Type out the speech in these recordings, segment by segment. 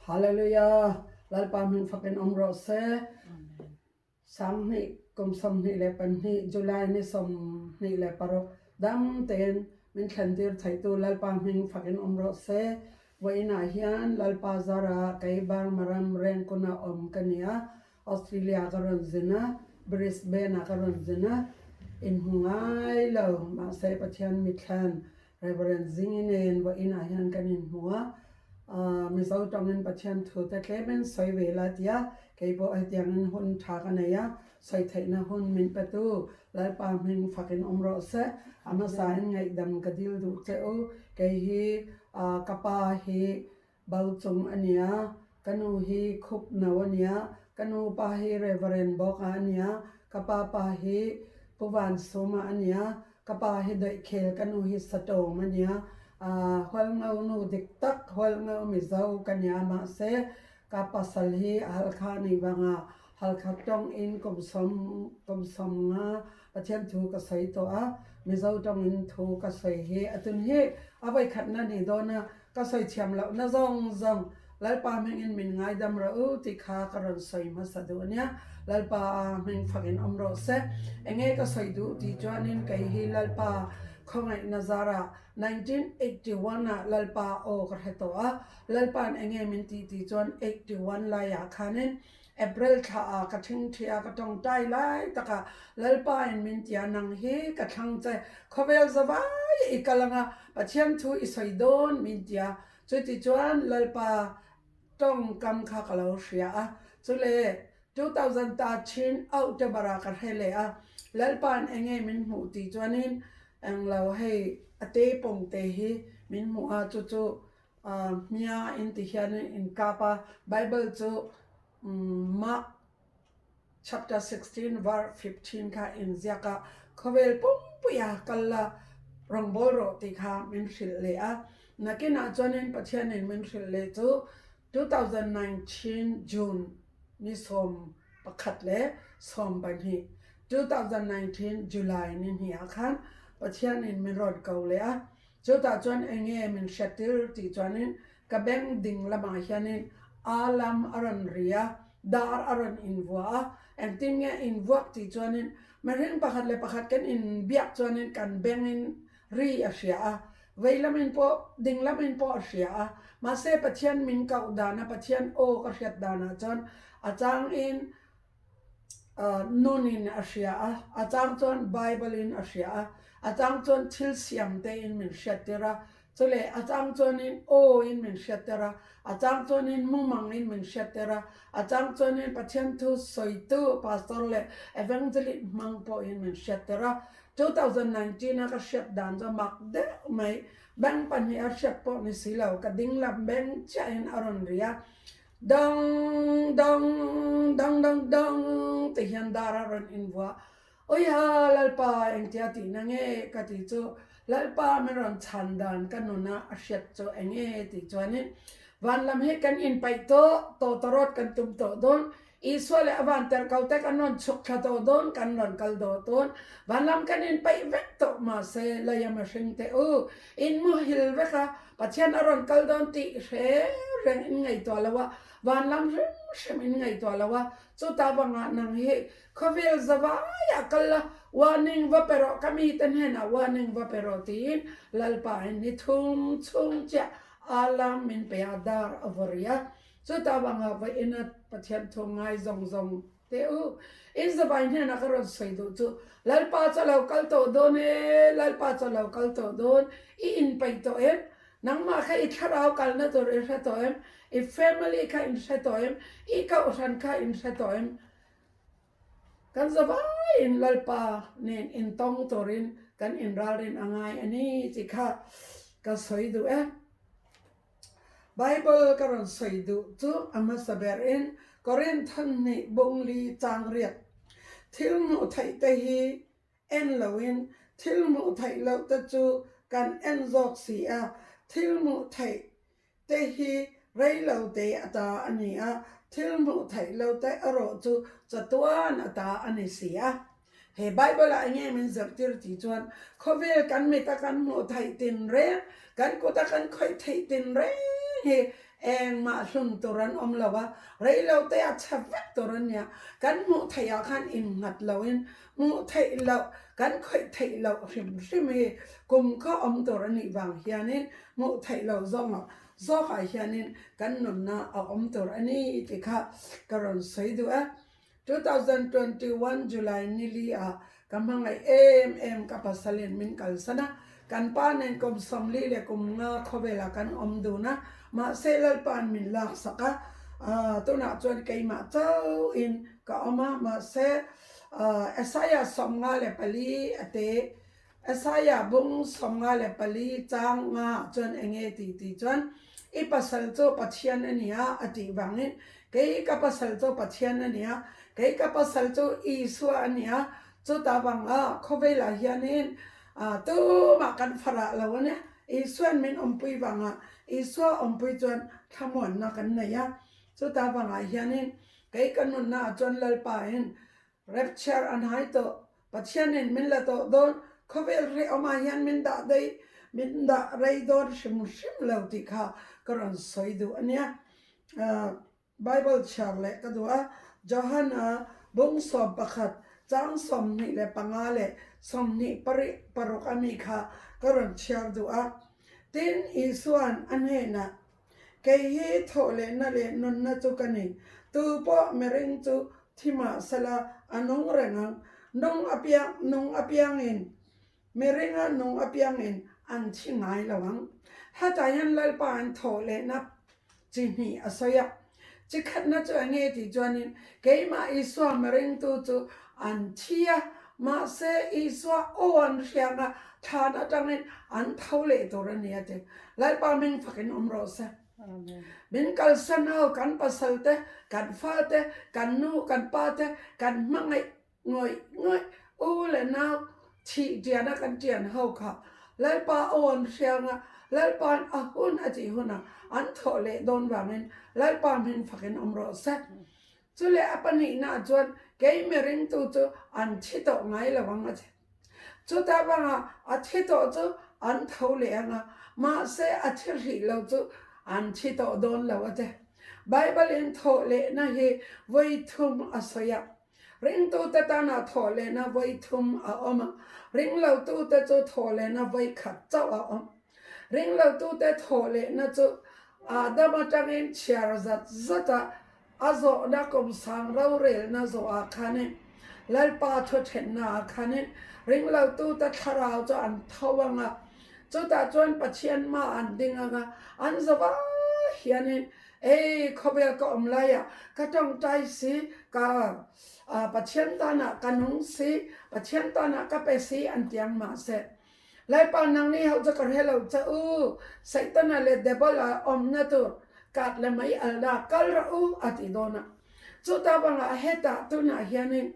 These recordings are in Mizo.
Hallelujah! Lalpa hming fakin um rawh seh. Sanghnih kum 22 July ni 26 dam tein min thlentir theitu Lalpa hming fakin um rawh seh. Vawiin ah hian Lalpa zarah kei Burma ram Rengkun ah um ka ni a, Australia ka rawn zin a, Brisbane ah ka rawn zin a, in hmu ngai lo. Mahse Pathian mithlan Rev. Zingi nen vawiin ah hian kan inhmu a, Mizo tawngin Pathian thu te tlemin sawi ve la tia kei pawh hetiangin hun tha ka nei a, sawi theihna hun min petu Lalpa hming fakin awm rawh se. A hmasain ngaihdam ka dil duh che u, kei hi ka pa hi Bo chung a nia, ka nu hi khup no a nia, ka nu pa hi Reverend Bawka a nia, ka pa pa hi Pu Vansuma a nia, ka pa hi Doihkhel, ka nu hi Satawm a nia, Hualngo nu dik tak Hualngo Mizo ka nia mahse ka pasal hi Halkha nih vanga Halkha tawng in kum sawm kum sawm nga Pathian thu ka sawi tawh a, Mizo tawng in thu ka sawi hi a tun hi a vawikhatna nih dawn a, Ka sawi thiam loh na zawng zawng Lalpa hmingin min ngaidam rawh u tih kha ka rawn sawi hmasa duh ania. Lalpa a hming fakin awm rawh se. Enge ka sawi duh tih chuanin kei hi Lalpa khawngaihna zarah 1981 ah Lalpa aw ka hre tawh a. Lalpa'n enge min tih tih chuan 81 laiah khanin April thla ah ka thingthi a ka tawngtai lai takah Lalpa in min tia nang hi ka thlang che khawvel zavai i kal anga Pathian thu i sawi dawn min tia chuti chuan Lalpa tawngkam kha ka lo hria a chule 2013 October ah ka hre leh a Lalpa'n enge min hmuh tih chuanin englo hei a te pawng te hi min hmuh a chu chu Hmia in ti hian in kap a, Bible chu Mark chapter 16 verse 15 kha in ziak a, khawvel pumpuia kal la rawngbâwl rawh tih kha min hrilh leh a. Nakinah chuanin Pathianin min hrilh leh chu 2019 June ni 11 leh 12, 2019 July ni hnih ah khan Pathianin min rawn ko leh a. Chutah chuan eng nge min hriattir tih chuanin ka beng ding lamah hianin a lam a rawn ri a, dar a rawn invuah a, engtin nge invuak tih chuanin mihring pakhat leh pakhat kan inbiak chuanin kan bengin ri a hria a, vei lamin pawh ding lamin pawh a hria a, mahse Pathian min koh dana Pathian aw ka hriat danah chuan a changin Nunin a hria a, a chang chuan Bible-in a hria a, a chang chuan thil siam tein min hriattir a, chule a chang chuanin aw-in min hriattir a, a chang chuanin mumangin min hriattir a, a chang chuanin Pathian thu sawitu Pastor leh Evangelist hmang pawhin min hriattir a. 2019 a ka hriat dan chu a mak deuh mai, beng pahniha hriat pawh ni si lo, ka dinglam beng chiahin a rawn ri a, Dang dang dang dang dang ti hian dar a rawn invuah. Awiha Lalpa engtia tihna nge ka ti chu Lalpa min rawn chhan dan ka nuna a hriat chu enge tih chuanin van lam hi kan inpaih tawh tawtawrawt kan tum tawh dawn Isua leh a van terh ko te kan rawn chhuk thla tawh dawn kan rawn kal dawh dawn van lam kan inpaih vek tawh mahse leia mihring te u in muhil vek a Pathian a rawn kal dawn tih hre reng in ngaihtuah lo a, van lam hrim hrim in ngaihtuah lo a, chuta vangah nang hi khawvel zavaiah kal la, warning va pe rawh, ka mite hnenah warning va pe rawh tiin Lalpa in ni thum chhung chiah a lam min pe a, dar a vaw ri a, chuta vangah vawiin a Pathian thu ngai zawng zawng Teh u, in zavai hnenah ka rawn sawi duh chu, Lalpa chu a lo kal tawh dawn e, Lalpa chu a lo kal tawh dawn, i inpeih tawh em? Nangmah kha i thlarau kalna tur i hre tawh em? I family kha in hre tawh em? I kohhran kha in hre tawh em? Kan zavaiin Lalpa nen intawng turin kan inralrin a ngai a ni tih kha ka sawi duh e. Bible ka rawn sawi duh chu a hmasa berin Korinth nih bungli chang riat thil hmuh theih te hi en loin thil hmuh theih loh te chu kan en zawk si a, thil hmuh theih te hi rei lo te ata a ni a, thil hmuh theih lo te erawh chu chatuan ata a ni si a. He Bible ah enge min zirtir tih chuan khawvel kan mit a kan hmuh theih tin reng, kan kut a kan khawih theih tin reng hi Engmah hlun tur an awm lo a, rei lo te a chhe vek tur a nia. Kan hmuh theih ah khan innghat loin hmuh theih loh, kan khawih theih loh hrim hrim hi kum khaw awm tur a nih vang hianin hmuh theih loh zawngah zawkah hianin kan nunna a awm tur a ni tih kha ka rawn sawi duh e. 2021 July nili ah ka hmangaih em em ka pasalin min kalsan a, kan pa nen kum 40 leh kum nga khawvelah kan awm dun a, mahse Lalpa'n min laksak a, tunah chuan keimah chauhin ka awm a, mahse Isaiah 54 a te Isaiah bung 54 chang nga ah chuan eng nge tih tih chuan, I pasal chu Pathian a ni a, a tih vangin, Kei ka pasal chu Pathian a ni a, kei ka pasal chu Isua a ni a, chuta vanga khawvelah hianin tumah kan farah lo a nia. Isua'n min awmpui vanga Isua awmpui chuan thlamuanna kan nei a, chuta vangah hianin kei ka nunnaah chuan Lalpain Rapture an hai tawh. Pathianin min la tawh dawn. Khawvel hrehawmah hian min dah daih, min dah rei dawn hrim hrim lo tih kha ka rawn sawi duh a nia. Bible chhiar leh ka duh a, Johana bung 11 chang 25 leh 26 a mi kha ka rawn chhiar duh a. Tin, Isua'n a hnenah, Kei hi thawh lehna leh nunna chu ka ni. Tu pawh mihring chu thi mah sela a nung reng ang. Nung apiang nung apiangin, mihringa nung apiangin an thi ngai lo ang. Hetah hian Lalpa an thawh lehna chi hnih a sawi a. Chi khatna chu eng nge tih chuanin keimah Isua mihringtu chu an thi a, mahse Isua aw an hriang a, thlan atangin an tho leh tur a ni a ti. Lalpa hming fakin awm rawh se. Min kalsan ho kan pasal te, kan fa te, kan nu, kan pa te, kan hmangaih ngawih ngawih u leh nau thih tiana kan tian ho kha Lalpa aw an hriang a, Lalpa'n a hun a tih hunah an thawh leh dawn vangin Lalpa hming fakin awm rawh se. Chu leh a pahnihnaah chuan kei miringtu chu an thi tawh ngai lo ang a ti. Chuta vanga a thi tawh chu an tho leh ang a, mahse a thi hrih lo chu an thi tawh dawn lo a ti. Bible-in thawh lehna hi vawi thum a sawi a. Ringtute tana thawh lehna vawi thum a awm a, ringlotute chu thawh lehna vawi khat chauh a awm. Ringlotute thawh lehna chu Adam atangin chhiar zat zata a zawhna kum sang rorelna zawhah khanin, Lalpa thuthennaah khanin ringlotute thlarau chu an tho ang a, chutah chuan Pathian hmaah an ding ang a, an zawh hianin Ei, khawvel ka awm laiah ka tawngtai si, ka Pathian tanah ka nung si, Pathian tanah ka pe si an ti ang mahse. Laipa nangni ho chu ka hre lo che u, Satana leh Debola awmna tur kat leh mai alna kal rawh u a ti dawn a. Chuta vangah hetah tunah hianin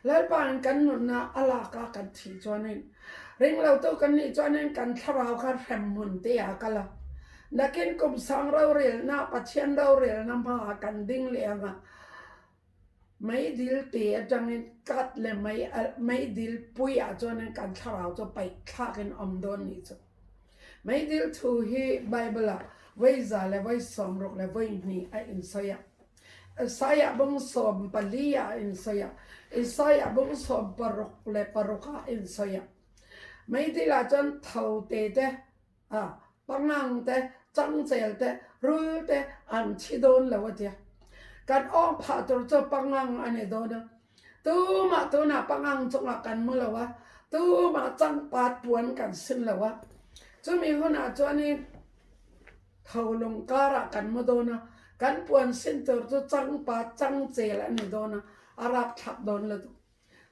Lalpain kan nunna a lak a kan thih chuanin ringlotu kan nih chuanin kan thlarau kha hremhmun te ah a kal a. Nakin kum sang rorelna, Pathian rorelna hmaah kan ding leh ang a, meidil te atangin kat leh mei meidil pui ah chuanin kan thlarau chu paih thlakin awm dawn nih chu. Meidil thu hi Bible ah vawi za leh vawi 60 leh vawi hnih a insawi a. Isaiah bung 14 ah a insawi a, Isaiah bung 66 ah a insawi a. Meidil ah chuan tho te te, pangang te, changchel te, rul te an thi dawn lo a tia. Kan awng phah tur chu pangang a ni dawn a. Tumah tunah pangang chungah kan mu lo a, tumah changpat puan kan sin lo a. Chumi hunah chuanin Tholung karah kan mu dawn a, kan puan sin tur chu changpa changchel a ni dawn a, a rapthlak dawn lutuk.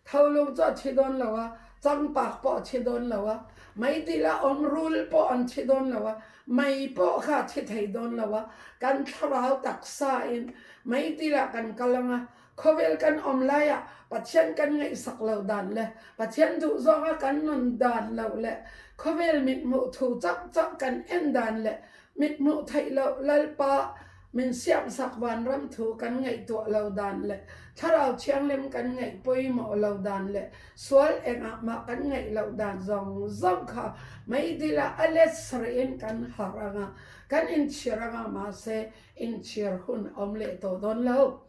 Tholung chu a thi dawn lo a, changpak pawh a thi dawn lo a, meidila awm rul pawh an thi dawn lo a, mei pawh kha a thi thei dawn lo a, kan thlarau taksa in meidilah kan kal ang a, Khawvel kan awm laiah Pathian kan ngaihsak loh dan leh Pathian duh zawnga kan nun dan loh leh khawvel mithmuh thu chauh chauh kan en dan leh mithmuh theih loh Lalpa Min siamsak vanram thu kan ngaihtuah lo dan leh Thlarau Thianghlim kan ngaih pawimawh lo dan leh sual engah mah kan ngaih loh dan zawng zawng kha meidila a let sarih in kan harh ang a, kan inchhir ang a, mahse inchhir hun a awm leh tawh dawn lo.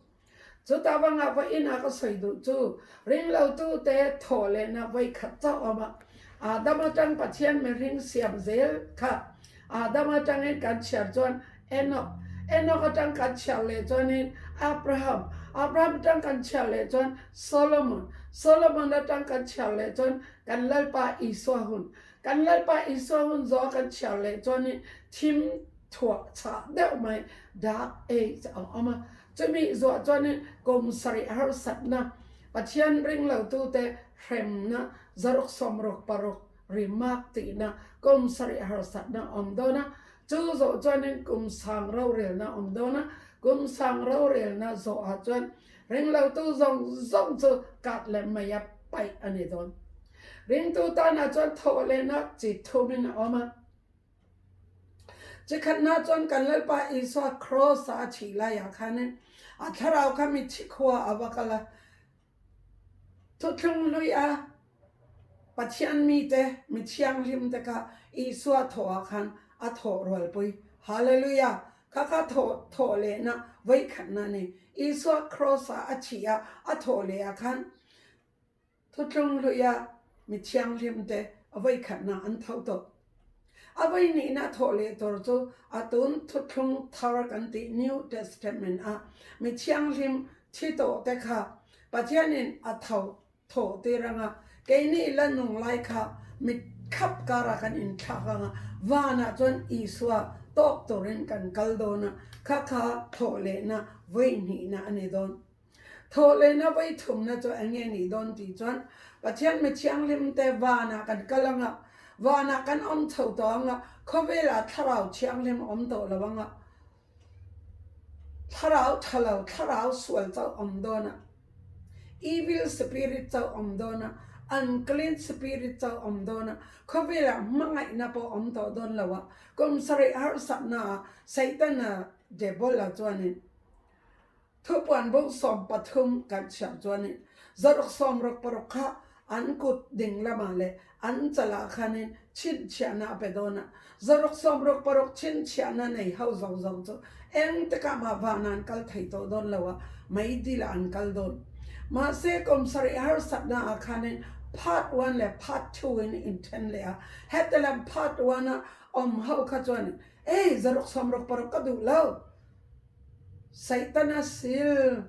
Chutah vangah vawiin a ka sawi duh chu ringlotute thawh lehna vawikhat chauh awm a, Adam atang Pathian mihring siam zel kha Adam atangin kan chhiar chuan Enoch, Enoch atang kan chhiar leh chuanin Abraham, Abraham atang kan chhiar leh chuan Solomon, Solomon atang kan chhiar leh chuan kan Lalpa Isua hun, kan Lalpa Isua hun zawh kan chhiar leh chuanin thim thuah chhah deuh mai Dark Age a awm a. Chumi zuah chuanin kum sarih harsatna, Pathian ringlotute hremna, zaruk sawmruk paruk rimak tihna kum sarih harsatna a awm dawn a. Chu zawh chuanin kum sang rorelna a awm dawn a. Kum sang rorelna zawhah chuan ringlotu zawng zawng chu kat leh meia paih a ni dawn. Ringtu tanah chuan thawh lehna chi thumin a awm a. Chikhatna chuan kan Lalpa Isua Kraws-a a chhih laiah khanin a thlarau kha mitthi khua a va kal a. Thuthlung hlui a Pathian mite, mi thianghlim te kha Isua thawhah khan a thawh rualpui. Hallelujah! Kha kha thawh thawh lehna vawikhatna a ni. Isua Kraws-a a chhih a, a thawh lehah khan Thutlung hluia mi thianghlimte a voikhatna an tho tawh. A voihnihna thawh leh tur chu a tun thuthlung thar kan tih New Testament a mi thianghlim thi tawh te kha Pathianin a tho thawh tir anga keini la nung lai kha mit khap karah kan inthlak anga vanah chuan Isua tawk turin kan kal dawn a, kha kha thawh lehna voihnihna a ni dawn. Thawh lehna vawi thumna chu eng nge nih dawn tih chuan Pathian mi thianghlimte vanah kan kal ang a, vanah kan awm chho tawh ang a, khawvelah thlarau thianghlim a awm tawh lo ang a, thlarau tha lo, thlarau sual chauh awm dawn a, evil spirit chauh awm dawn a, unclean spirit chauh awm dawn a, khawvelah hmangaihna pawh awm tawh dawn lo a, kum sarih harsatnaah Satana Debola chuanin Thupuan bung 13 kan chhiar chuanin zaruk sawmruk paruk kha an kut ding lamah leh an chalah khanin chhinchhiahna a pe dawn a. Zaruk 66 chhinchhiahna nei ho zawng zawng chu eng tikah mah vanah an kal thei tawh dawn lo a, meidilah an kal dawn. Mahse kum sarih harsatna ah khanin part one leh part two in inthen leh a, heti lam part one a awm ho kha chuanin ei zaruk 66 ka duh lo, Satan a sil.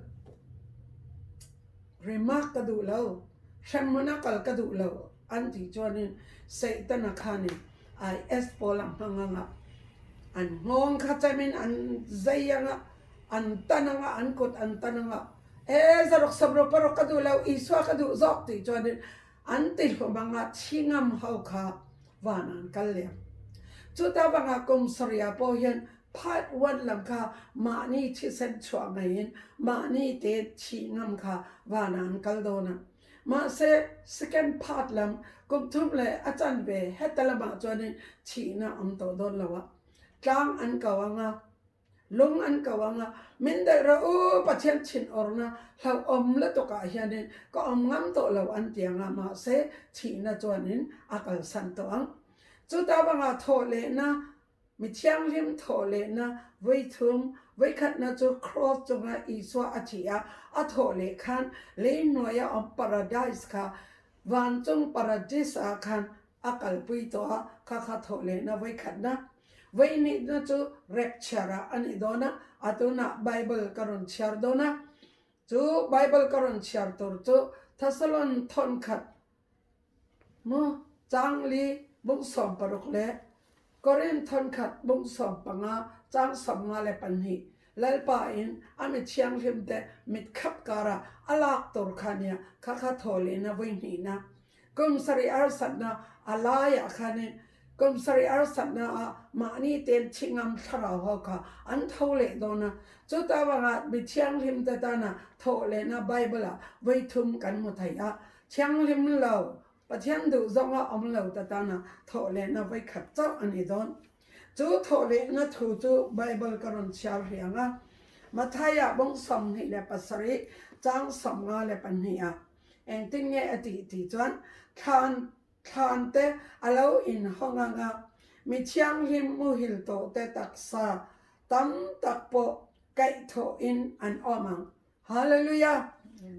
Remark ka duh lo, hremhmun a kal ka duh lo an tih chuanin Satan a khanin IS pawl a hmang anga, an nghawng kha chemin an zai anga, an tan anga, an kut an tan anga, e zaruk sawmruk paruk ka duh lo, Isua ka duh zawk tih chuanin an ti hlawm anga thi ngam ho kha van an kal leh ang. Chuta vangah kum sarih ah pawh hian Part one lam kha mahni thisen chhuah ngeiin mahni te thih ngam kha vanah an kal dawn a. Mahse second part lam kum thum leh a chanve heta lamah chuanin thihna awm tawh dawn lo a. Tlang an ko ang a, lung an ko ang a, min daih rawh u Pathian thin awrna hlauhawm lutukah hianin ka awm ngam tawh lo an ti ang a, mahse thihna chuanin a kalsan tawh ang. Chuta vangah thawh lehna Mi thianghlim thawh lehna vawi thum, vawi khatna chu Kraws chunga Isua a thih a, a thawh leh khan lei hnuaia awm Paradise kha vanchung Paradis ah khan a kalpui tawh a, kha kha thawh lehna vawi khatna. Vawi hnihna chu rapture ah a ni dawn a, a tunah Bible ka rawn chhiar dawn a. Chu Bible ka rawn chhiar tur chu Thessalon thawnkhat Maw changli bung 60 leh Korin thawnkhat bung 15 chang 52 Lalpa in a mi thianghlim te mit khap karah a lak tur kha nia kha kha thaw lehna vui hnihna kum sarih harsatna a laiah khanin kum sarih harsatna ah mahni ten thingam thlarau ho kha an tho leh dawn a chuta vangah mi thianghlim te tana thawh lehna Bible ah vawi thum kan hmu thei a Thianghlim lo, Pathian duh zawnga awm lo ta tana thawh lehna vawikhat chauh a ni dawn. Chu thawhlehna thu chu Bible ka rawn chhiar hriang a, Mathaia bawng 27 chang 52 ah engtin nge a tih tih chuan thlan thlan te a lo inhawng ang a, mi thianghlim muhil tawh te taksa tam tak pawh kaihthawhin an awm ang. Hallelujah!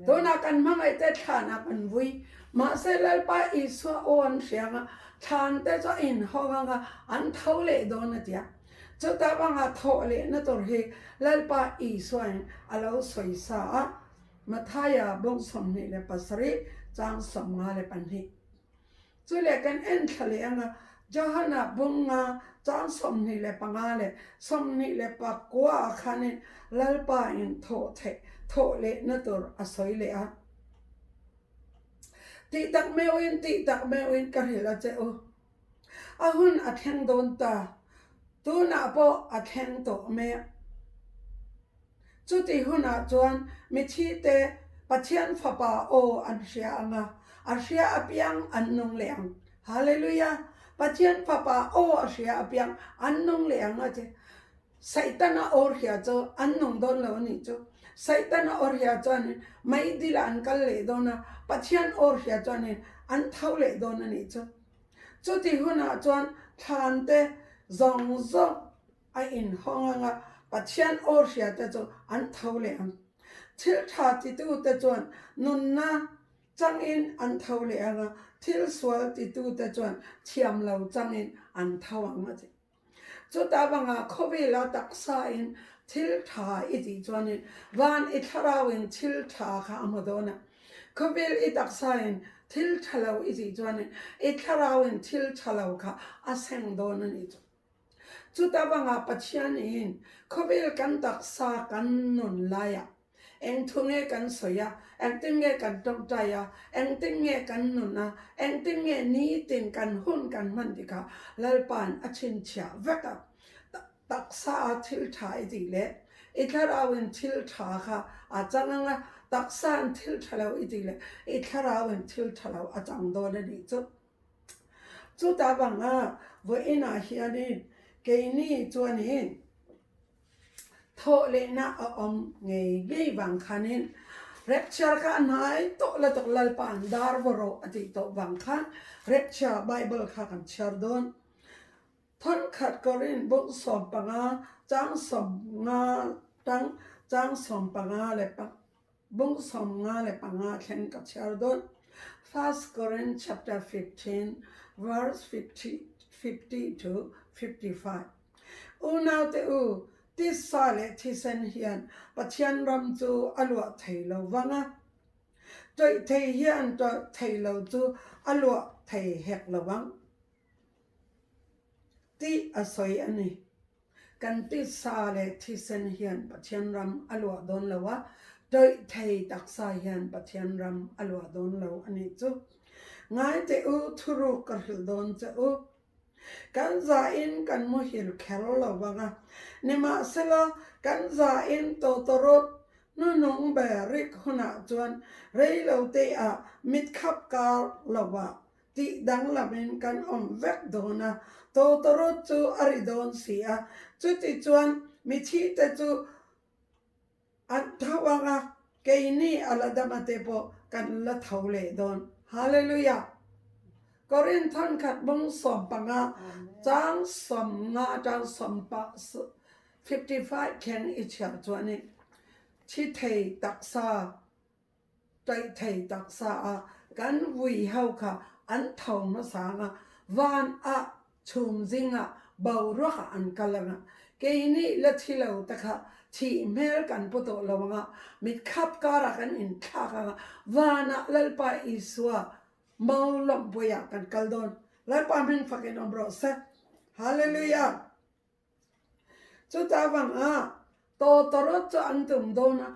Tunah kan hmangaih te thlanah kan vui. Mahse Lalpa Isua aw an hria anga, thlan te chu a inhawng anga, an tho leh dawn a tia. Chuta vanga thawh lehna tur hi Lalpa Isuain a lo sawi sa a, Mathaia bawng 27 chang 52. Chu leh kan en thla leh anga, Johana bunga chang 25 leh 29 ah khanin Lalpa in thawh theih thawh lehna tur a sawi leh a. Tih tak meuhin tih tak meuhin ka hrilh a che u. A hun a thleng dawn ta. Tunah pawh a thleng tawh mek. Chuti hunah chuan mithite Pathian Fapa aw an hria ang a, a hria apiang an nung leh ang. Hallelujah! Pathian Fapa aw a hria apiang an nung leh ang a ti. Saitana aw hria chu an nung dawn lo a nih chu. Saitana aw hria chuanin meidilah an kal leh dawn a, Pathian aw hria chuanin an tho leh dawn a nih chu. Chuti hunah chuan thlante zawng zawng A inhawng ang a, Pathian aw hriate chu an tho leh ang. Thil tha titute chuan nunna changin an tho leh ang a, thil sual titute chuan thiam lo changin an tho ang a ti. Chuta vangah khawvela taksain thil tha i tih chuanin van i thlarauin thil tha kha a hmu dawn a. Khawvel i taksain thil tha lo i tih chuanin i thlarauin thil tha lo kha a seng dawn a nih chu. Chuta vangah Pathianin khawvel kan taksa kan nun laiah eng thu nge kan sawi a, engtin nge kan tawngtai a, engtin nge kan nun a, engtin nge nitin kan hun kan hman tih kha Lalpa'n a chhinchhiah vek a. Taksa a thil tha i tih leh i thlarauin thil tha kha a chang ang a, taksain thil tha lo i tih leh i thlarauin thil tha lo a chang dawn a nih chu. Chuta vanga vawiinah hianin keini chuanin thawh lehna a awm ngei ngei vang khanin Rapture kha a hnai tawh la tawk Lalpa'n dar vaw rawh a tih tawh vang khan Rapture Bible kha kan chhiar dawn. Thenkhat Korin buk 15 chang 50 tang chang 15 leh Bung 55 thleng ka chhiar dawn. First Korinth chapter 15 verse 50 to 55. Unaute u, tisa leh thisen hian Pathian ram chu a luah thei lo vang a, tawih thei hian tawih thei lo chu a luah thei hek lo vang tih a sawi a ni. Kan tisa leh thisen hian Pathian ram a luah dawn lo a, tawih thei taksa hian Pathian ram a luah dawn lo a nih chu. Ngai teh u, thuruk ka hrilh dawn che u. Kan zain kan muhil kher lo vang a, nimahsela kan zain tawtawrawt hnuhnung ber rik hunah chuan reilote ah mitkhap kar lovah Tih danglamin kan awm vek dawn a, tawtawrawt chu a ri dawn si a, chuti chuan mithite chu an tho ang a, keini a la dama te pawh kan la tho leh dawn. Hallelujah! Korinth thankhat bung 15 chang 50 atang 55 thleng i chhiar chuanin thi thei taksa Taih thei taksa a kan vui ho kha an tho hmasa ang a, van ah chhum zing ah boruak ah an kal ang a, keini la thi lo te kha thih hmel kan pu tawh lo ang a, mit khap kar ah kan inthlak ang a, van ah Lalpa Isua mau lawmpui ah kan kal dawn. Lalpa hming fak in awm rawh se. Hallelujah! Chuta vangah tawtawrawt chu an tum dawn a,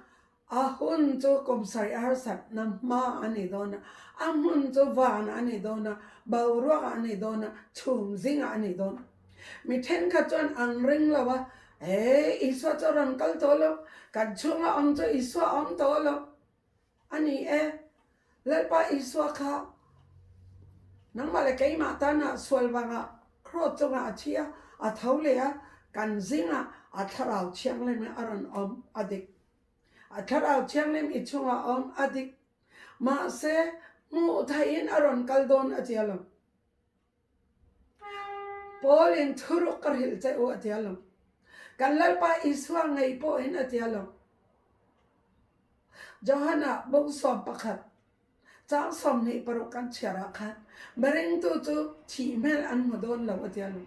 a hun chu kum sarih harsatna hma a ni dawn a, a hmun chu van a ni dawn a, boruak a ni dawn a, chhum zingah a ni dawn. Mi thenkhat chuan an ring lo a, He Isua chu a rawn kal tawh lo, kan chhunga awm chu Isua a awm tawh lo. A ni e, Lalpa Isua kha nangmah leh keimah tana sual vangah kraws chungah a thi a, A tho leh a, kan zingah a Thlarau Thianghlim hi a rawn awm a dik. A Thlarau Thianghlim i chungah a awm a dik. Mahse, hmuh theihin a rawn kal dawn a tia lo. Paul in thuruk ka hrilh che u a tia lo. Kan Lalpa Isua ngei pawhin a tia lo. Johana bung 11 chang 26 kan chhiar ah khan miringtu chu thih hmel an hmu dawn lo a tia lo.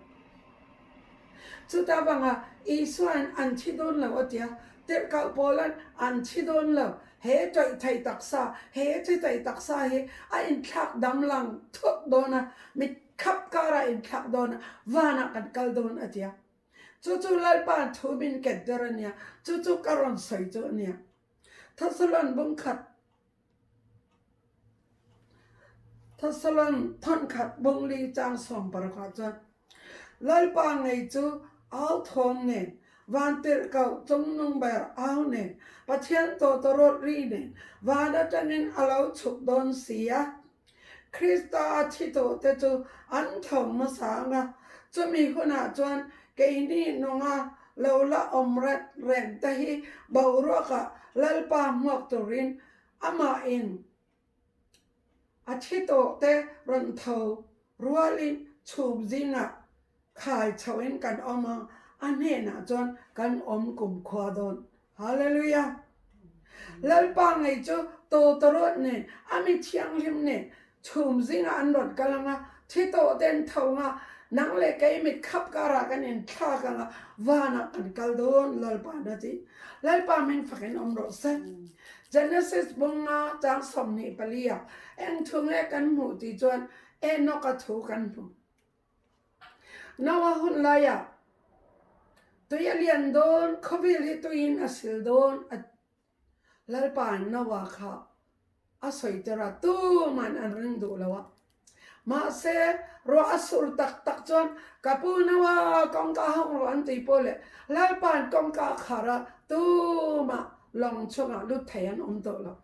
Chuta vanga Isuain an thi dawn lo a tia, tirhkoh Paula'n an thi dawn lo, he tawih thei taksa, he thi thei taksa hi a inthlak damlang thut dawn a, mit khap karah a inthlak dawn a, vanah kan kal dawn a tia. Chu chu Lalpa'n thu min ket ber a nia, chu chu ka rawn sawi chu a nia. Thessalon bungkhat Thessalon thawnkhat bungli chang 16 ah chuan Lalpa ngei chu au thawm nen, vantirhkoh chungnung ber au nen, Pathian tawtawrawt ri nen van atangin a lo chhuk dawn si a. Krista a thi tawhte chu an tho hmasa ang a, chumi hunah chuan keini nunga lo la awm ret reng te hi boruakah Lalpa hmuak turin amahin a thi tawhte rawn tho rualin chhum zingah khai chhoin kan awm ang, a hnenah chuan kan awm kumkhua dawn. Hallelujah! Lalpa ngei chu tawtawrawt nen, a mi thianghlim nen chhum zingah an rawn kal ang a, thi tawh ten tho ang a, nang leh kei mit khap karah kan inthlak ang a, vanah kan kal dawn, Lalpa na ti. Lalpa hming fakin awm rawh se. Genesis bunga chang 24 ah eng thu nge kan hmuh tih chuan Enoch-a thu kan hmu. Noah hun laiah tui a lian dawn, khawvel hi tuiin a sil dawn a Lalpa'n Noah kha a sawi tir a, tuman an ring duh lo a. Mahse, ruah a sur tak tak chuan ka pu Noah kawngka hawng rawh an ti pawh leh Lalpa'n kawngka a khar a, tumah lawng chungah lut thei an awm tawh lo.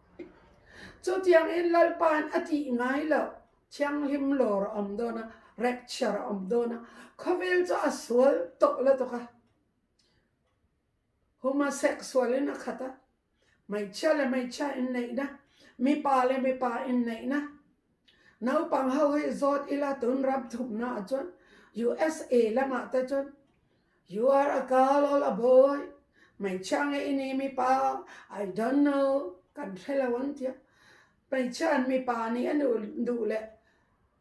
Chutiangin Lalpa'n a tih ngai loh Thianghlim lawr a awm dawn a, rapture a awm dawn a, khawvel chu a sual tawh la tawk a. Homosexual in a khat a, hmeichhia leh hmeichhia inneihna, mipa leh mipa inneihna. Naupang ho hi zawt ila tun ram thumna ah chuan USA lamah te chuan You are a girl or a boy, hmeichhia nge i ni mipa, I don't know, kan hre lo an tia. Hmeichhiain mipa nih a duh leh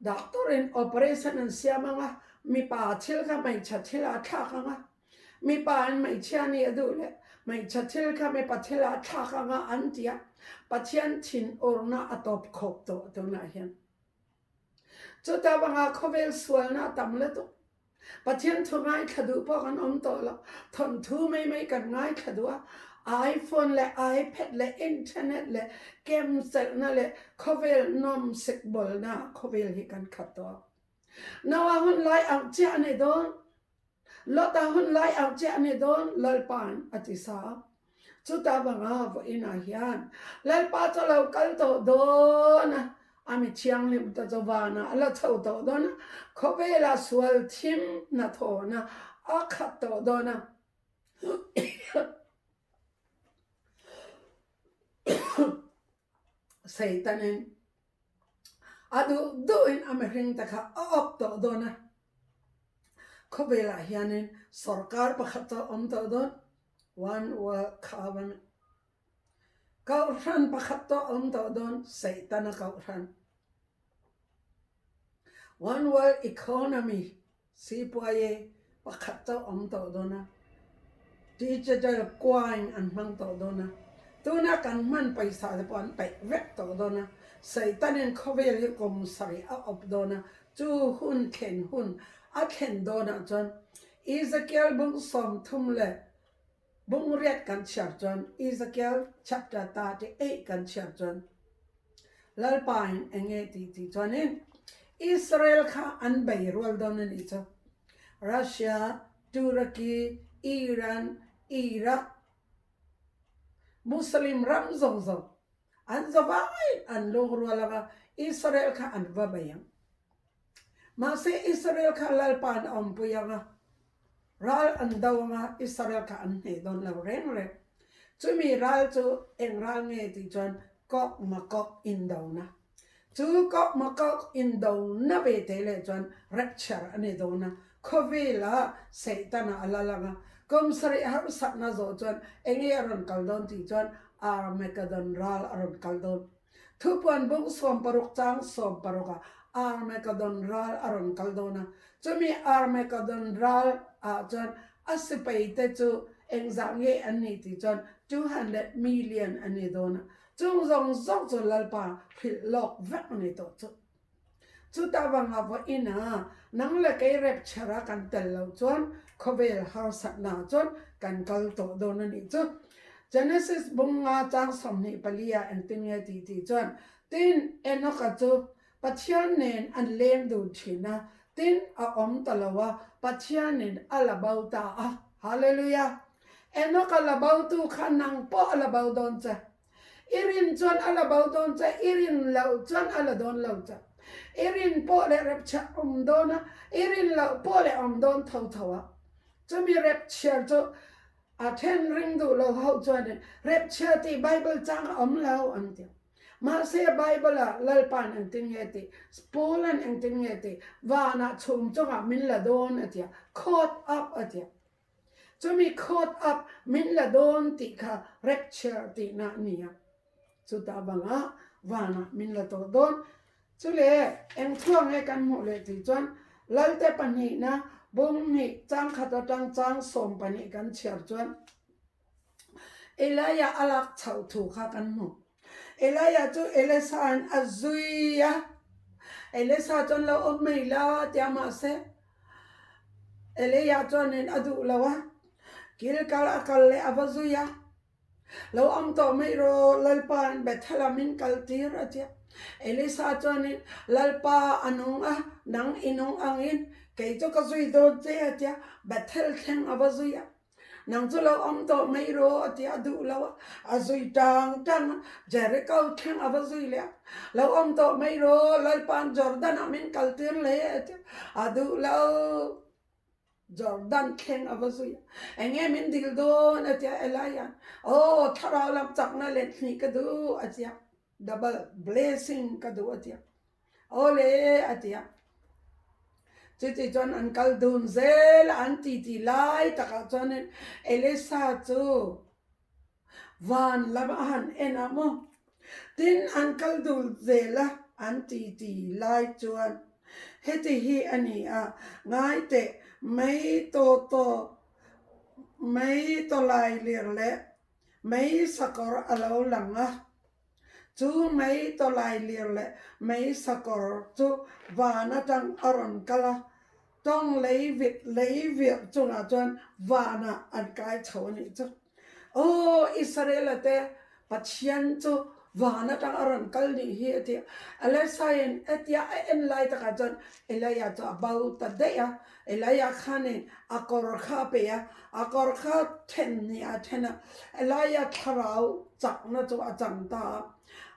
doctor in operation an siam ang a, mipa thil kha hmeichhe thil ah a thlak ang a, mipa in hmeichhia nih a duh leh hmeichhe thil kha mipa thil ah a thlak ang a an ti a, Pathian thinurna a tawp khawp tawh tunah hian. Chuta vanga khawvel sualna a tam lutuk. Pathian thu ngaithla duh pawh kan awm tawh lo. Thawnthu mai mai kan ngaithla duh a, iPhone leh iPad leh internet leh game chelhna leh khawvel nawmsik bawlna ah khawvel hi kan khat tawh a. Noah hun lai ang chiah a ni dawn. Lota hun lai ang chiah a ni dawn, Lalpa'n a ti sa a. Chuta vanga vawiinah hian Lalpa chu a lo kal tawh dawn a, a mi thianghlim te chu vanah a la chho tawh dawn a, khawvelah sual thim hnathawhna a khat tawh dawn a. Satanin a duh duhin a mihring te kha a awp tawh dawn a, khawvelah hianin sorkar pakhat chu a awm tawh dawn. One World Covenant Kohhran pakhat tawh awm tawh dawn Satan a kohhran. One World Economy Sipuaie pakhat chauh awm tawh dawn a, Digital coin an hmang tawh dawn a, tuna kan hman pawisa te pawh an peih vek tawh dawn a, Satan-in khawvel hi kum sarih a awp dawn a, chu hun thlen hun a thlen dawnah chuan Ezekiel bung 30 leh bung riat kan chhiar chuan Ezekiel chapter 38 kan chhiar chuan Lalpa in enge tih tih chuanin Israel kha an bei rual dawn a nih chu. Russia, Turkey, Iran, Iraq, Muslim ram zawng zawng an zavaiin an lung rual anga Israel kha an va bei ang. Mahse Israel kha Lalpa'n a awmpui ang a. Ral an do anga Israel kha an hneh dawn lo reng reng. Chumi ral chu eng ral nge tih chuan Gog Magog indona. Chu Gog Magog indona ve te leh chuan rapture a ni dawn a, khawvela Setana a la lang a, kum sarih harsatna zawh chuan enge a rawn kal dawn tih chuan Armageddon ral a rawn kal dawn. Thupuan bung 16 chang 16 ah Armageddon ral a rawn kal dawn a, chumi Armageddon ral ah chuan a sipai te chu engzah nge an nih tih chuan 200 million a ni dawn a, chung zawng zawng chu Lalpa hrilh lawk vek a ni tawh chu. Chutah vanga vawiin a nang leh kei rapture a kan tel loh chuan khawvel harsatna ah chuan kan kal tawh dawn a nih chu. Genesis bung nga chang 24 ah engtin nge tih tih chuan, Tin, Enoch-a chu Pathian nen an leng dun thin a, tin a awm ta lo a, Pathianin a la bo ta a. Hallelujah! Enoch-a la botu kha nang pawh a la bo dawn che. I rin chuan a la bo dawn che, i rin loh chuan a la dawn lo che. I rin pawh leh rapchhiar awm dawn a, i rin loh pawh leh awm dawn tho tho a. Chumi rapchhiar chu a then ring duh lo ho chuanin rapchhiar tih Bible chang a awm lo an ti. Mahse Bible-ah Lalpa'n engtin nge tih, Paula'n engtin nge tih, vanah chhum chungah min la dawn a tia, caught up a tia. Chumi caught up min la dawn tih kha rapture tihna a ni a, chutah bangah vanah min la tawh dawn. Chule eng chhuak nge kan hmuh leh tih chuan Lalte pahnihna bung hnih chang khat atang chang 12 kan chhiar chuan Elijah a lak chhoh thu kha kan hmu. Elijah chu Elisa'n a zui a, Elisa chuan lo awm mai la tia mahse Elijah chuanin a duh lo a, Gilgal a kal leh a va zui a, Lo awm tawh mai rawh, Lalpa'n Bethel-ah min kal tir a tia. Elisa chuanin, Lalpa a nung a, nang i nung angin kei chu ka zui dawn che a tia, Bethel thleng a va zui a. Nang chu lo awm tawh mai rawh a ti a duh lo a, a zui tang tang a, Jericho thleng a va zui leh a, Lo awm tawh mai rawh, Lalpa'n Jordan ah min kal tir leh a ti a duh lo, Jordan thleng a va zui a, Enge min dil dawn a ti a, Elia'n, Aw, thlarau lam chakna let hnih ka duh a ti a, double blessing ka duh a ti a. Aw le, a ti a. Chuti chuan an kal dun zel a, an titi lai takah chuanin Elisa chu van lam a han en a maw? Tin, an kal dun zel a, an titi lai chuan heti hi a ni a, Ngai teh, mei taw taw, mei tawlai lir leh mei sakawr a lo lang a. Chu mei tawlailir leh mei sakawr chu van atang a rawn kal a, tawng lei vit lei virh chungah chuan vanah an kai chho a nih chu. Aw Israela te, Pathian chu van atang a rawn kal nih hi a ti a. Elisai'n hetia a en lai takah chuan Elija chu a bo ta daih a. Elija khanin a kawr kha a pe a, a kawr kha then hnih a then a, Elija thlarau chakna chu a chang ta a.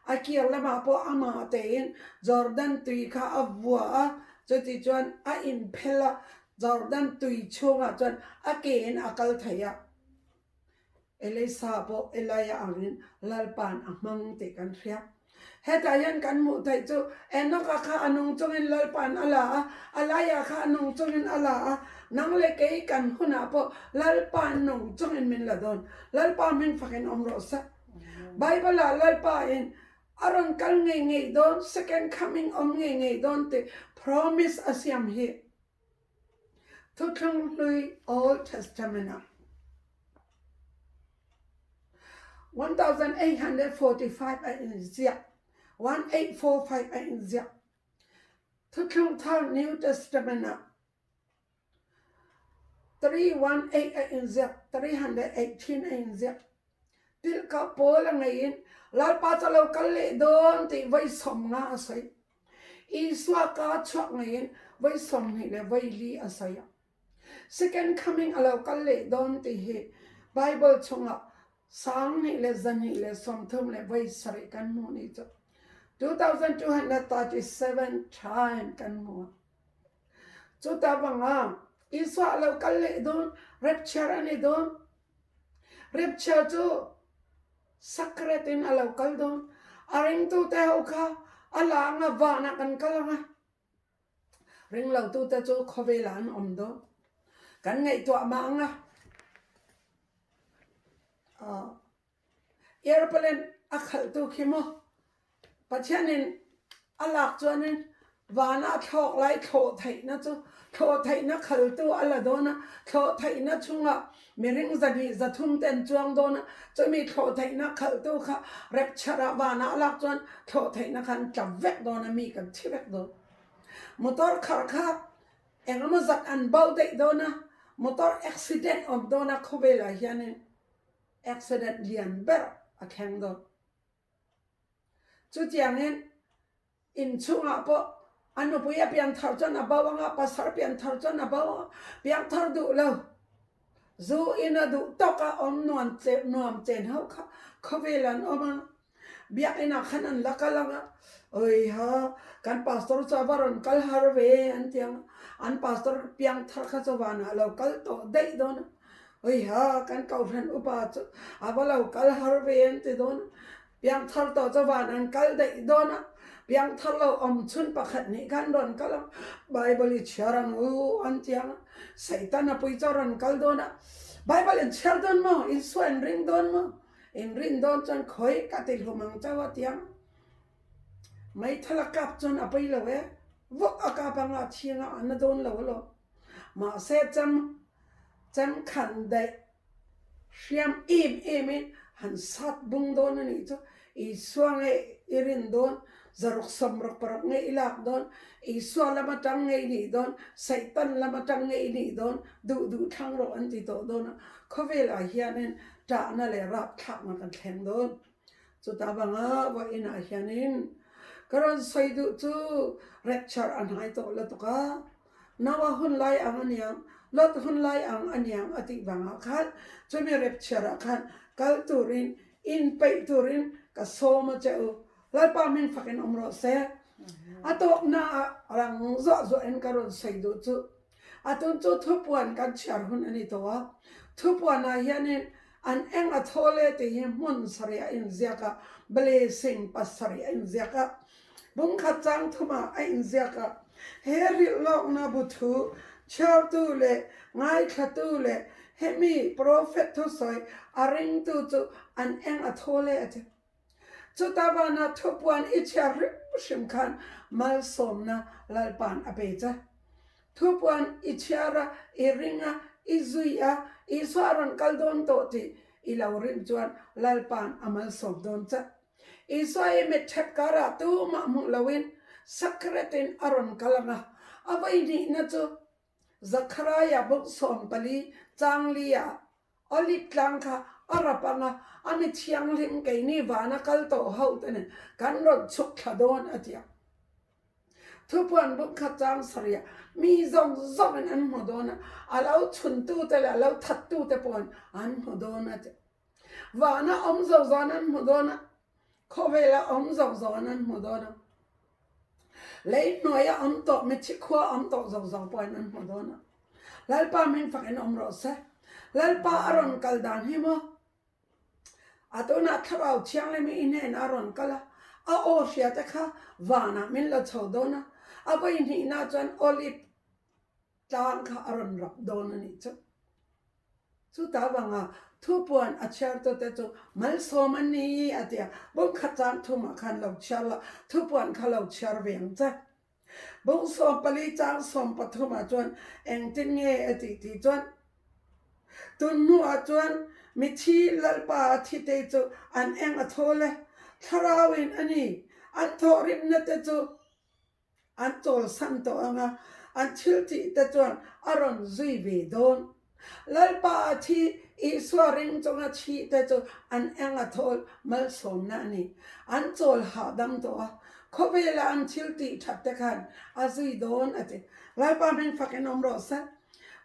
A kir lamah pawh amah tein Jordan tui kha a vua a, chuti chuan a inphel a, Jordan tui chhungah chuan a kein a kal thei a. Elisa pawh Elija angin Lalpa'n a hmang tih kan hria. Hetah hian kan hmuh theih chu Enoch-a kha a nung chungin Lalpa'n a la a, Elija kha a nung chungin a la a, nang leh kei kan hunah pawh Lalpa'n nung chungin min la dawn. Lalpa hming fakin awm rawh se. Bible-ah Lalpain a rawn kal ngei ngei dawn, second coming awm ngei ngei dawn tih promise a siam hi. Thuthlung hlui Old Testament-ah 1845 a inziak, 1845 a inziak. Thuthlung thar New Testament-ah 318 a inziak, 318 a inziak. Tilhkah pawl a ngeiin Lalpa chu a lo kal leh dawn tih vawi 50 a sawi. Isua ka chhuak ngeiin vawi 24 a sawi a. Second coming a lo kal leh dawn tih hi Bible chungah 2237 kan hmuh ni cu 2237 time kan hmu a. Cuta bangah. Isua a lo kal leh dawn, rapture a ni dawn. Rapture chu sacred in a lo kal dawn. A ringtute ho kha a la anga vanah kan kal anga. Ringlotute chu khawvelah an awm dawn. Kan ngaihtuah mah anga. Airplane a khalhtu khi maw Pathianin a lak chuanin vana a thlawk lai thlawh theihna chu thlawh theihna khaltu a la dawn a, thlawh theihna chungah mihring zahnih zathum te an chuang dawn a, chumi thlawh theihna khalhtu kha rapture ah vana a lak chuan thlawh theihna kha an tla vek dawn a, mi kan thi vek dawn. Motor khar kha engemaw zat an bo daih dawn a, motor accident awm dawn a khawvelah hianin. Accident lian ber a thleng dawn. Chutiangin inchhungah pawh a nupui a pianthar chuan a bo anga, pasal pianthar chuan a bo anga, piangthar duh lo. Zu in a duh tawk a awm nuam nuam chen ho kha khawvel an awm a, biakinah khan an la kal anga, Awiha, kan pastor chu a va rawn kal har ve an ti ang a, an pastor piangthar kha chu vanah a lo kal tawh daih dawn a. Oiha, kan kohhran upa chu a va lo kal har ve an ti dawn a, piangthar tawh chu van an kal daih dawn a, piangthar lo awm chhun pakhat nih khan rawn kal ang, Bible i chhiar ang u an ti ang a, Satan a pui chu a rawn kal dawn a, Bible in chhiar dawn maw, Isua in ring dawn maw, in rin dawn chuan khawi ka ti hlum ang chauh a ti ang, meithal a kap chuan a pawi lo e, vawk a kap anga a chhing a, a na dawn lo alawm. Mahse cham cham khan daih hriam em em in han sat bung dawn a nih chu Isua nge i rin dawn, zaruk sawmruk paruk nge i lak dawn, Isua lam atang nge i nih dawn, Satan lam atang nge i nih dawn, duh duh thlang rawh an ti tawh dawn a, khawvelah hianin ṭahna leh rapthlakna kan thleng dawn. Chuta banga vawiinah hianin ka rawn sawi duh chu rapture a hnai tawh lutuk a, Noah hun lai ang a niang, Lot hun lai ang a niang a tih vangah khan chumi rapture ah khan kal turin inpeih turin ka sawm a che u. Lalpa hming fakin awm rawh se. A tawkna ah rang zuah zuahin ka rawn sawi duh chu. A tun chu thupuan kan chhiar hun a ni tawh a, thupuanah hianin an eng a thawl e tih hi hmun sarih a inziak a, blessing pasarih a inziak a, bungkhat chang thumah a inziak a, he hrilhlawkna bu thu chhiartu leh ngaithlatu leh hemi prophet thusawi a ringtu chu an eng a thawl e a ti. Chuta vana thupuan i chhiar hrim hrim khan malsawmna Lalpa'n a pe che. Thupuan i chhiar a, i ring a, i zui a, Isua a rawn kal dawn tawh tih i lo rin chuan Lalpa'n a malsawm dawn che. Isua i mit ṭhep karah tumah hmuh loin sakretin a rawn kal ang a, a vawihnihna chu Zachariah bawk 14 chang li ah Olive tlang kha a rap ang a, a mi thianghlim keini vana kal tawh ho te nen kan rawn chhuk thla dawn a ti a. Thupuan buk kha chang sarih ah mi zawng zawngin an hmu dawn a, a lo chhuntu te leh a lo thattu te pawhin an hmu dawn a ti a. Vana awm zo zawn an hmu dawn a, khawvela awm zo zawn an hmu dawn a. Lei hnuaia awm tawh, mithi khua awm tawh zo zo pawhin an hmu dawn a. Lalpa hming fakin awm rawh se. Lalpa a rawn kal dan hi maw? A tunah Thlarau Thianghlim i hnenah a rawn kal a, a aw hria te kha vanah min la chho dawn a, a vawi hnihna chuan Olive tlang kha a rawn rap dawn a nih chu. Chuta avanga thupuan a chhiartute chu malsawm an ni a ti a, bungkhat chang thumah khan lo chhiar la, thupuan kha lo chhiar ve ang che. Bung 14 chang 13 ah chuan engtin nge a tih tih chuan, Tun hnuah chuan mithi Lalpa a thite chu an eng a thawl e, thlarauin a ni, an thawhrimna te chu An chawlsan tawh ang a, an thil tih te chuan a rawn zui ve dawn. Lalpa a thi, Isua ring chunga thi te chu an eng a thawl malsawmna a ni. An chawl hahdam tawh a, khawvela an thil tih that te khan a zui dawn a ti. Lalpa hming fakin awm rawh se.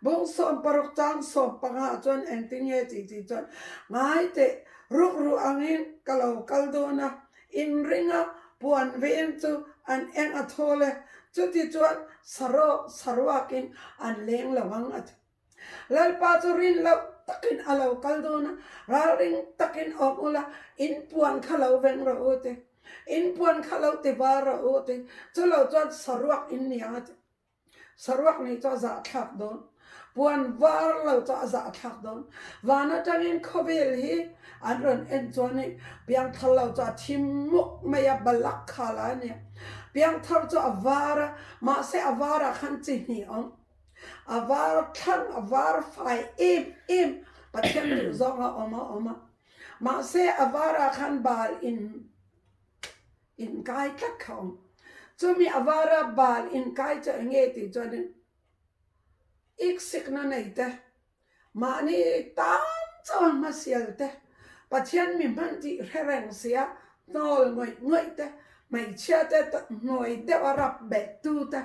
Bung 16 chang 15 ah chuan engtin nge tih tih chuan, Ngai teh, rukru angin ka lo kal dawn a, Inringa puan veng chu an eng a thawl e. Chuti chuan sarawk saruakin an leng lo ang a ti. Lalpa chu rin loh takin a lo kal dawn a, ralring takin awm ula, in puan kha lo veng rawh u ti. In puan kha lo ti var rawh u ti. Chu lo chuan saruak in ni ang a ti. Saruak nih chu a zahthlak dawn. Puan var lo chu a zahthlak dawn. Van atangin khawvel hi an rawn en chuan i piangthar lo chu a thim muk mai a, balak kha la a nia. Piangthar chu a var a, mahse a varah khan chi hnih a awm. A var thlang, a var fai em em Pathian duh zawng a awm a awm a. Mahse a varah khan bal in inkai tlat kha awm. Chumi a vara bal inkai chu eng nge tih chuanin iksikna nei te, mahni tan chauha hmasial te, Pathian mi hman tih hre reng sia hnawl ngawih ngawih te, hmeichhia te hnuai deuha rap bet tu te,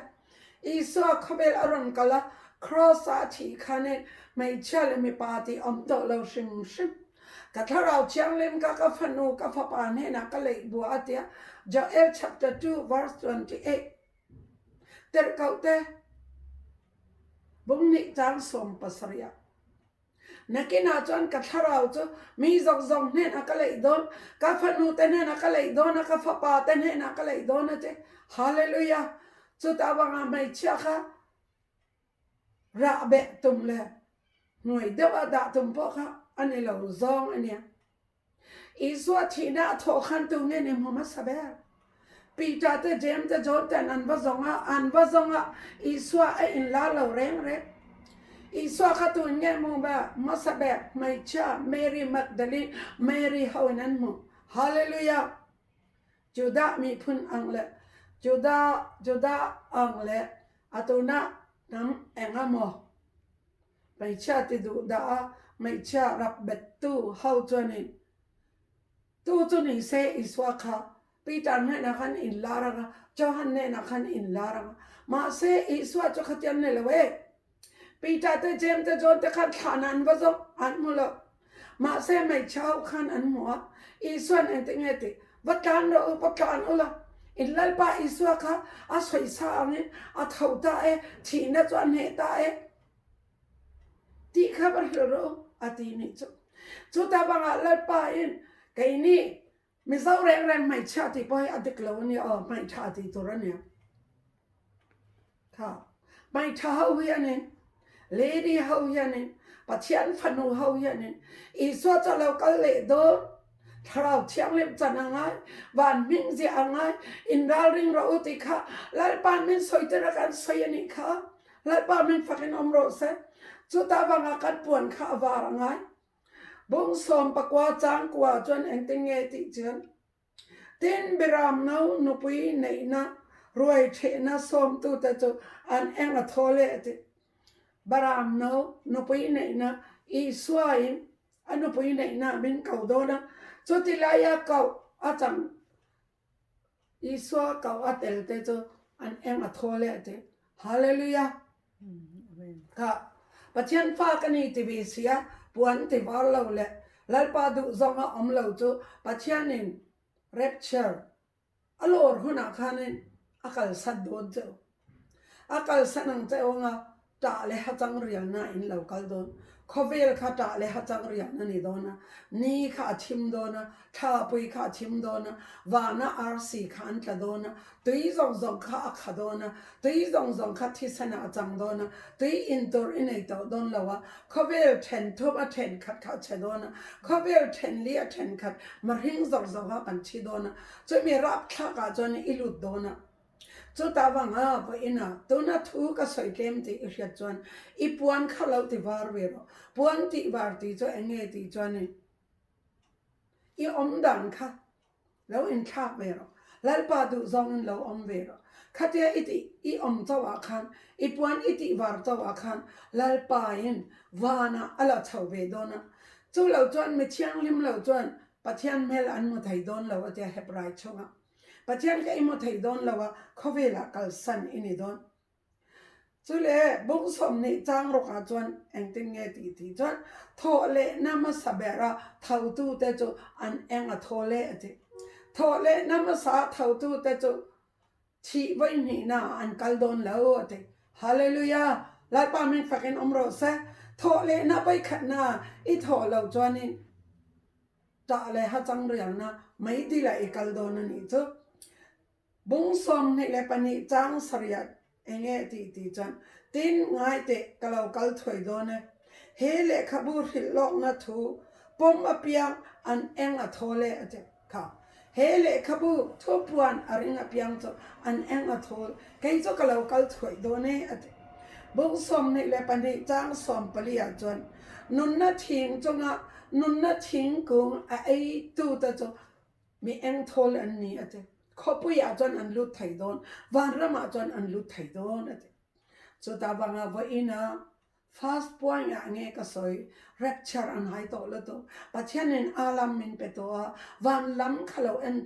Isua khawvel a rawn kal a, Kraws-a a thih khanin hmeichhia leh mipa tih awm tawh lo hrim hrim. Ka thlarau thianghlim ka ka fanu ka fapa hnenah ka leih bua a tia, Joel chapter 2 verse 28. Tirhkohte Bunghnih chang 70 ah. Nakinah chuan ka thlarau chu mi zawk zawk hnenah ka leih dawn, ka fanu te hnenah ka leih dawn a, ka fapa te hnenah ka leih dawn a ti. Hallelujah! Chutah avanga hmeichhia kha rah beh tum leh hnuai deuh a dah tum pawh kha a ni lo zawng a nia. Isua thihna a thawh khan tu nge ni hmu hmasa ber? Peter te, James te, John ten an va zawng a, an va zawng a, Isua a inlar lo reng reng. Isua kha tu in nge hmu ber? Hmasa ber, hmeichhia Mary Magdalene, Mary ho in an hmu. Hallelujah! Judah miphun ang leh Judah, Judah ang leh a tuna hnam eng emaw Hmeichhia ti duh dah a, hmeichhia rak bettu ho chuanin, Tu chu ni se Isua kha Peter hnenah khan inlar ang a, Johan hnenah khan inlar ang a. Mahse, Isua chu khatiang ni lo e. Peter te, James te, John te khan thlanah an va zawk, an hmu lo. Mahse, hmeichhia ho khan an hmu a, Isua'n engtinge tih, Va tlan rawh u, va tlan ula, in Lalpa Isua kha a sawisa angin a tho ta e, thihna chu a hneh ta e. Tih kha va hrilh rawh u, a ti nih chu. Chuta bangah Lalpain keini Mizo reng reng hmeichhia tih pawh hi a dik lo a nia aw, hmeichha tih tur a nia. Kha hmeichha ho hianin, lady ho hianin, Pathian fanu ho hianin Isua chu a lo kal leh dawn, Thlarau Thianghlim chan a ngai, van hming ziah a ngai, inralring rawh u tih kha Lalpa'n min sawi tir a kan sawi a nih kha. Lalpa min fakin awm rawh se. Chuta vangah kan puan kha a var a ngai. Bung 19 changkua chuan engtin nge tih chuan, Tin, Biram no nupui neihna ruai thehna sawmtute chu an eng a thaw leh a ti. Baram no nupui neihna Isuain a nupui neihna min ko dawn a, chuti laia koh a chang Isua koh a tel te chu an eng a thaw leh a ti. Hallelujah! Kha Pathian fa ka ni ti ve sia, puan ti var lo leh Lalpa duh zawng a awm lo chu Pathianin rapture a lawr hunah khanin a kalsan dawn che u. A kalsan ang che u anga ṭah leh hachang rialna in lo kal dawn. Khawvel kha ṭah leh hachang rialna ni dawn a, ni kha a thim dawn a, thlapui kha a thim dawn a, vana arsi kha an tla dawn a, tui zawng zawng kha a kha dawn a, tui zawng zawng kha thisenah a chang dawn a, tui in tur i nei tawh dawn lo a, khawvel then thum a then khat kha a chhe dawn a, khawvel then li a then khat mahring zawng zawng kha kan thi dawn a, chumi rapthlakah chuan i lut dawn a. Chutah vanga vawiinah tuna thu ka sawi tlem tih i hriat chuan i puan kha lo ti var ve rawh. Puan tih var tih chu eng nge tih chuanin i awm dan kha lo inthlak ve rawh. Lalpa duh zawngin lo awm ve rawh. Khatia i tih i awm chauhah khan i puan i tih var chauhah khan Lalpain vanah a la chho ve dawn a. Chu lo chuan mi thianghlim lo chuan Pathian hmel an hmu thei dawn lo a tia Hebrai chungah. Pathian ka i hmu thei dawn lo a, khawvelah kalsan i ni dawn. Chu le bung 20 chang rawkah chuan engtin nge tih tih chuan thawh lehna hmasa bera thotute chu an eng a thaw leh a ti. Thawh lehna hmasa thotute chu. Thih vawihnihna ah an kal dawn lo, a ti. Hallelujah! Lalpa min fakin awm rawh se. Thawh lehna vawikhatna i thawh loh chuanin tah leh hachang rialna meidil ah i kal dawn a nih chu. Bung 22 chang sariat enge tih tih chuan, Tin, ngai teh, ka lo kal thuai dawn e. He lehkhabu hrilh lawkna thu pawm apiang an eng a thawl e, a ti kha. He lehkhabu thupuan a ring apiang chu an eng a thawl, kei chu ka lo kal thuai dawn e, a ti. Bung 22 chang sawmpali ah chuan, Nunna thing chunga nunna thingkung a eitute chu Mi engthawl an ni a ti. Khawpui ah chuan an lut thei dawn, vanram ah chuan an lut thei dawn a ti. Chutah vanga vawiin ah first point ah nge ka sawi, rapture an hai tawh lutuk. Pathian in alam min pe tawh a, van lam kha lo en.